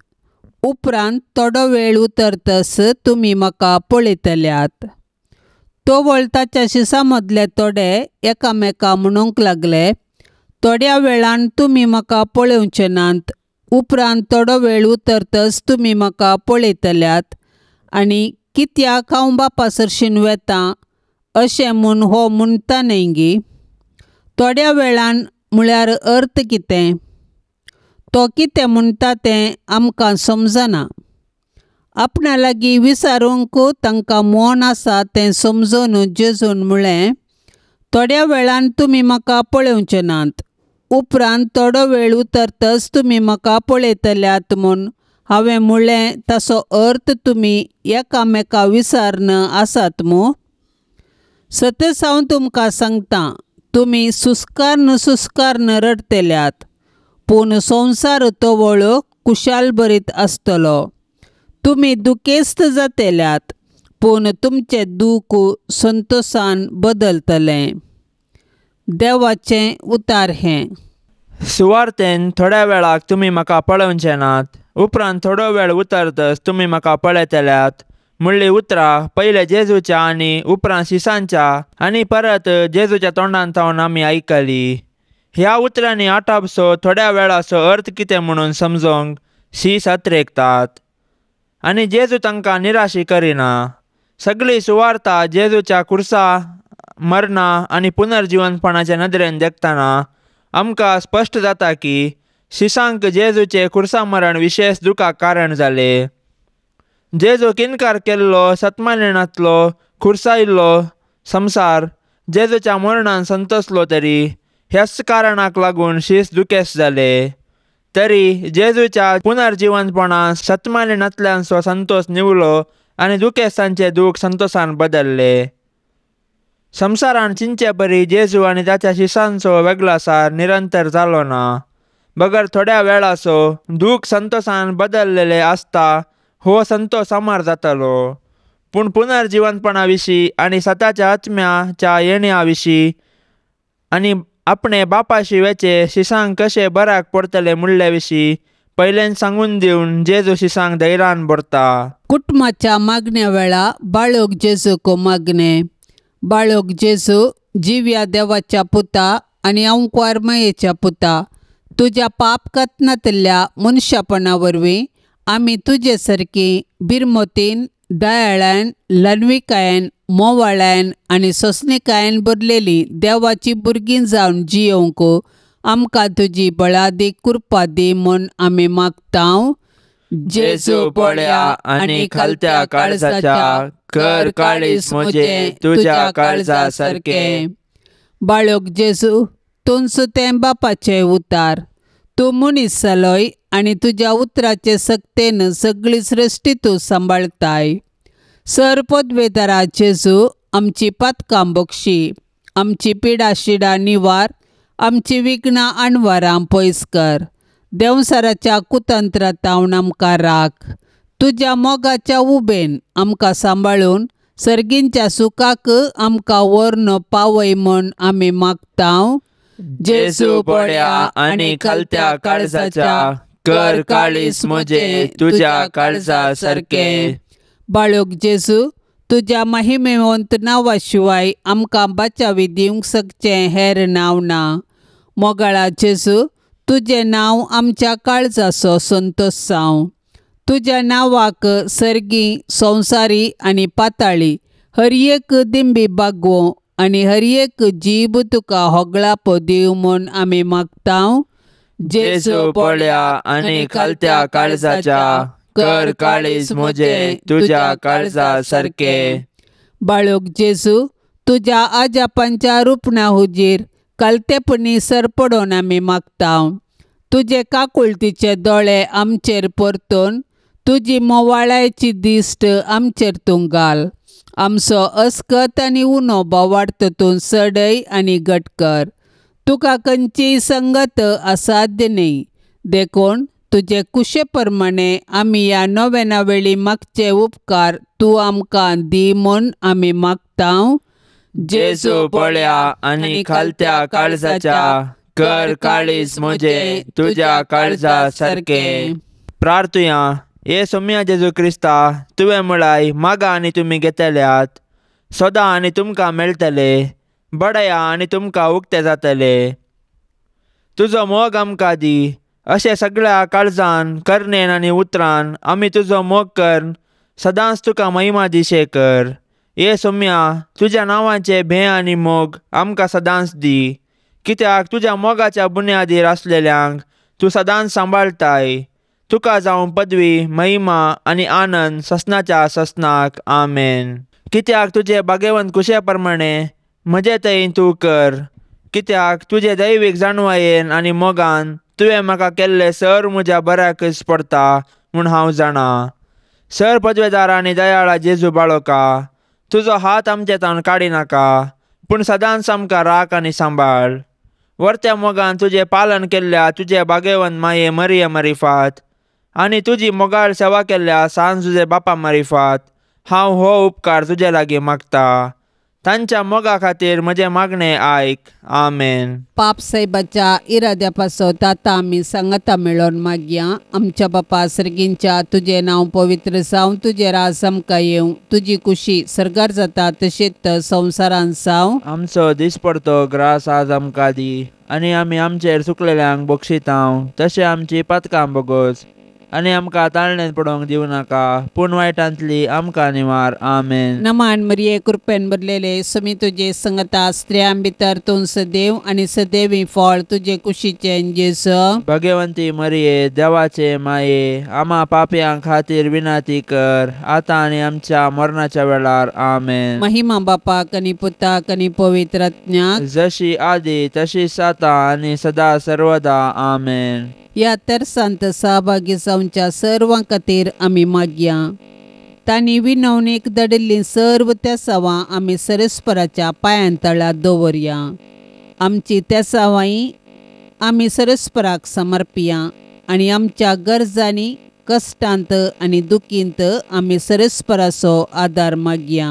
उपरांत थोडो वेळ उतरतस तुमी म्हाका पळयतल्यात। तोवळ ताच्या शिसा मदले थोडे एकामेका म्हणूंक लागले, थोड्या वेळान तुमी म्हाका पळोवचे नात, उपरांत थोडो वेळ उतरतस तुमी म्हाका पळयतल्यात आनी कित्याक हांव बापा सरशीन वेता अशें म्हूण हो म्हणटा न्हय गी। थोड्या वेळान म्हळ्यार अर्थ कितें, तो कितें म्हणटा तें आमकां समजना। आपणा लागीं विचारूंक तांकां मौन आसा तें समजून जेजून म्हळें, थोड्या वेळान तुमी म्हाका पळोवचे नात, उपरांत थोडो वेळ उतरतच तुमी म्हाका पळयतल्यात म्हूण हांवें म्हणलें ताचो अर्थ तुमी एकामेका विसारन आसात मू? सतच हांव तुमकां सांगता, तुमी सुस्कारन सुस्कारन रडटल्यात, पूण संवसार तवळ कुशाल भरीत आसतलो. तुमी दुखेस्त जातल्यात, पूण तुमचें दूख संतोसान बदलतलें. देवाचें उतार हें. सुवार्थेन थोड्या वेळाक तुमी म्हाका पळोवचे नात, उपरांत थोडो वेळ उतरतच तुमी म्हाका पळयतल्यात म्हणली उतरां पयले जेजूच्या आनी उपरांत शिसांच्या आनी परत जेजूच्या तोंडान थावन आमी आयकली. ह्या उतरांनी आटापसो थोड्या वेळाचो अर्थ कितें म्हणून समजोंक शीस अत्रेकतात आनी जेजू तांकां निराशी करिना. सगळी सुवार्ता जेजूच्या कुर्सा मरणा आनी पुनर्जिवनपणाच्या नदरेन देखतना आमकां स्पश्ट जाता की शिसांक जेजूचे खुर्सा मरण विशेश दुखाक कारण जाले. जेजू किनकार केल्लो सतमानेनांतलो खुर्सायल्लो संवसार जेजूच्या मरणान संतोसलो तरी ह्याच कारणाक लागून शीस दुखेस्त जाले. तरी जेजूच्या पुनर्जिवनपणान सतमानेनांतल्यानसो संतोस निवलो आनी दुखेस्तांचे दूख संतोसान बदलले. संवसारान चिंचे परी जेजू आनी ताच्या शिसांचो वेगळासार निरंतर जालो ना, बगर थोड्या वेळाचो दूख संतोसान बदललेले आसता हो संतोस सामार जातालो. पूण पुनर्जिवनपणा विशीं आनी सताच्या आत्म्याच्या येण्या विशीं आनी आपणे बापाशी वेचे शिसांक कशें बऱ्याक पडटले म्हणले विशीं पयल्यान सांगून दिवन जेजू शिसांक धैर्यान भरता. कुटुंबाच्या मागण्या वेळा बाळक जेजूक मागणे. बाळक जेजू जिव्या देवाच्या पुता आनी अंकवार मायेच्या पुता, तुज्या पाप कथनांतल्या मनशापणा वरवीं आमी तुजे सारकी बिरमतीन, दयाळान, ल्हानविकायेन, मोवाळायन आनी सोंसणीकायेन भरलेली देवाची भुरगीं जावन जियोवंक आमकां तुजी बळादीक कृपा दी म्हूण आमी मागता. जेजू पळया आनी खालत्या काळजाच्या कर काळीज म्हजें तुज्या काळजा सारकें. बाळक जेजू, तूंच तें बापाचें उतार, तूं मनीस जालोय आनी तुज्या उतराचे सक्तेन सगळी सृश्टी तूं सांबाळताय. सर पदवेदारा जेजू, आमची पातकां बक्षी, आमची पिडा शिडा निवार, आमची विघ्नां आणवारां पयस कर. देंवसाराच्या कुतंत्रांतावन आमकां राख. तुज्या मोगाच्या उबेन आमकां सांबाळून सर्गींच्या सुखाक आमकां व्हरून पावय म्हूण आमी मागता. जेजू पळया आनी खालत्या काळजाच्या कर काळीज म्हजें तुज्या काळजा सारकें. बाळक जेजू, तुज्या महिमेवंत नांवा शिवाय आमकां बचावी दिवंक शकचें हेर नांव ना. मोगाळा जेजू, तुजें नांव आमच्या काळजाचो संतोस जावं. तुज्या नांवाक सर्गी, संवसारी आनी पाताळी हर एक दिंबी बागोवं आनी हर एक जीब तुका होगळापो दिवं म्हूण आमी मागता. जेजू पळया आनी खालत्या काळजाच्या कर काळीज म्हजें तुज्या काळजा सारकें. बाळक जेजू, तुज्या आजापांच्या रुपणा हुजीर कालतेपणी सरपडोन आमी मागता. तुजे काकुळतीचे दोळे आमचेर परतून तुजी मोवाळायची दिश्ट आमचेर तूं घाल. आमचो अस्कत आनी उणो बोवाळ तूं सडय आनी घट कर. तुका खंयचीय संगत असाध्य न्ही, देखून तुजे कुशे प्रमाणे आमी ह्या नोवेना वेळी मागचे उपकार तूं आमकां दी म्हूण आमी मागता. जेजू पळया आनी खालत्या काळजाच्या कर काळीज म्हजें तुज्या काळजा सारकें. प्रार्थुया. हे सोम्या जेजू क्रिस्ता, तुवें म्हळाय मागा आनी तुमी घेतल्यात, सोदा आनी तुमकां मेळटले, बडया आनी तुमकां उक्ते जातले. तुजो मोग आमकां दी, अशें सगळ्या काळजान, करणेन आनी उतरान आमी तुजो मोग कर सदांच तुका महिमा दिशे कर. हे सोम्या, तुज्या नांवाचें भें आनी मोग आमकां सदांच दी, कित्याक तुज्या मोगाच्या बुन्यादीर आसलेल्यांक तूं सदांच सांबाळताय. तुका जावं पदवी, महिमा आनी आनंद ससनाच्या ससनाक. आमेन. कित्याक तुजे भागेवंत कुशे प्रमाणे म्हजे तयेन तूं कर, कित्याक तुजे दैवीक जाणवायेन आनी मोगान तुवें म्हाका केल्लें सर म्हज्या बऱ्याकच पडता म्हूण हांव जाणा। सर पदवेदार आनी दयाळा जेजू बाळोका, तुजो हात आमचे तावन काडिनाका, पूण सदांच आमकां राख आनी सांबाळ। वर्त्या मोगान तुजें पालन केल्ल्या तुजे भाग्यवंत माये मरिये मारिफात आनी तुजी मोगाळ सेवा केल्ल्या सांज तुजे बापा मारिफात हांव हो उपकार तुजे लागीं मागता। तांच्या मोगा खातीर म्हजें मागणें आयक। आमेन। पाप साहेबाच्या इराद्या पासत आतां आमी सांगाता मेळोवन मागया। आमच्या बापा सर्गींच्या, तुजें नांव पवित्र जावं, तुजें राज आमकां येवं, तुजी कुशी सर्गार जाता तशीच संवसारान जावं। आमचो दिसपडतो ग्रास आज आमकां दी, आनी आमी आमचेर चुकलेल्यांक बक्षितांव तशें आमची पातकां बोगोस, आनी आमकां ताळणेंत पडोवंक दिवं नाका, पूण वायटांतली आमकां निवार। आमेन। नमान मरिये, कृपेन भरलेले, समी तुजे संगता, स्त्रियां भितर तूं सदैव आनी सदैवी फळ तुजे कुशीचें जेजू। भगवंती मरिये, देवाचे माये, आमा पापयां खातीर विनंती कर, आतां आनी आमच्या मरणाच्या वेळार। आमेन। महिमा बापाक आनी पुताक आनी पवित्र आत्म्याक, जशी आदी तशीच आतां आनी सदा सर्वदा। आमेन। ह्या तेर्सांत सहभागी जावच्या सर्वां खातीर आमी मागया। तांणी विनवणेक धाडिल्लीं सर्व तेसावां आमी सरस्पराच्या पांयां तळा दवरया। आमची तेसावांय आमी सरस्पराक समर्पिया आनी आमच्या गरजांनी, कश्टांत आनी दुखींत आमी सरस्पराचो आदार मागया।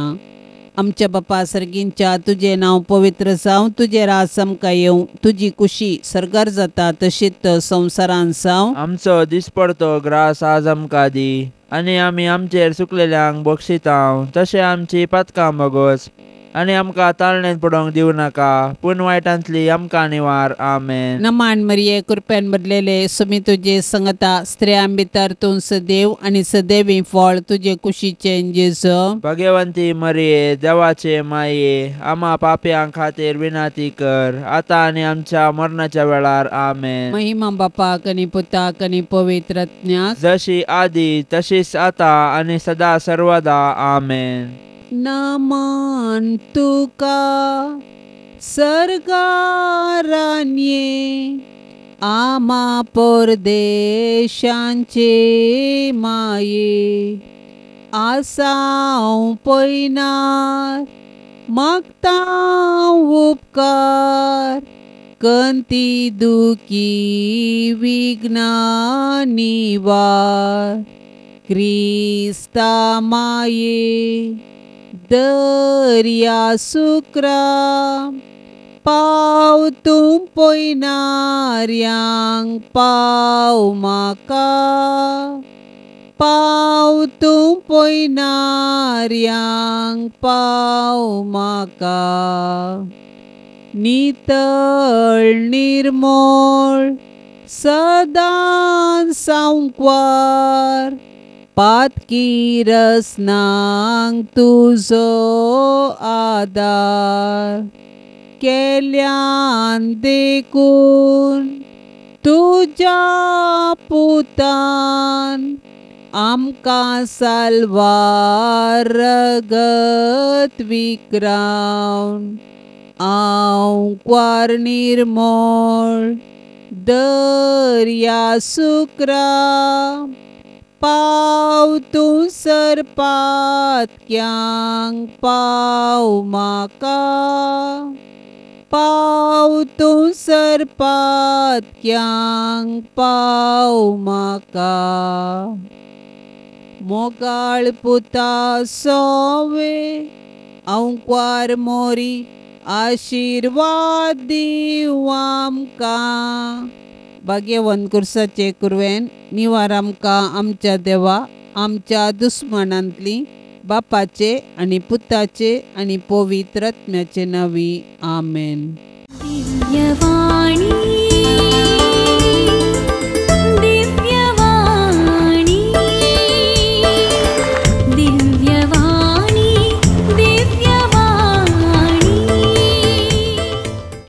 आमच्या बापा सर्गींच्या, तुजें नांव पवित्र जावं, तुजें राज आमकां येवं, तुजी कुशी सर्गार जाता तशीच संवसारान जावं। आमचो दिसपडतो ग्रास आज आमकां दी, आनी आमी आमचेर चुकलेल्यांक बक्षितांव तशें आमची पातकां बोगोस, आनी आमकां ताळणेंत पडोवंक दिवं नाका, पूण वायटांतली आमकां निवार। आमेन। नमान मरिये, कृपेन भरलेले, समी तुजे संगता, स्त्रियां भितर तूं सदैव आनी सदैवी फळ तुजे कुशीचें जेजू। भगवंती मरिये, देवाचे माये, आमा पापयां खातीर विनंती कर, आतां आनी आमच्या मरणाच्या वेळार। आमेन। महिमा बापाक आनी पुताक आनी पवित्र आत्म्याक, जशी आदी तशीच आतां आनी सदा सर्वदा। आमेन। नमन तुका सर्गारान्ये, आमा परदेशांचे माये, आसाव पयनार मागता उपकार, कंती दुखी विघ्ना निवार, क्रिस्ता माये दर्या सुक्रा, पाव तूं पयनार्यांक पाव म्हाका, पाव तूं पयनार्यांक पाव म्हाका। नितळ निर्मळ सदां सांकवार, पातकी रसनांक तुजो आदार, केल्यान देखून तुज्या पुतान आमकां साल्वार रगत विक्रावन, आंकवार निर्मळ दर्या सुक्रा, पाव तूं सरपातक्यांक पाव म्हाका, पाव तूं सरपातक्यांक पाव म्हाका। मोगाळ पुता सोवे आंकवार मोरी, आशिर्वाद दीव आमकां। भाग्यवंत कुर्साचे कुरवेन निवार आमकां आमच्या देवा, आमच्या दुस्मनांतली, बापाचे आनी पुताचे आनी पवित्र आत्म्याचे नांवी। आमेन। दिव्यवाणी।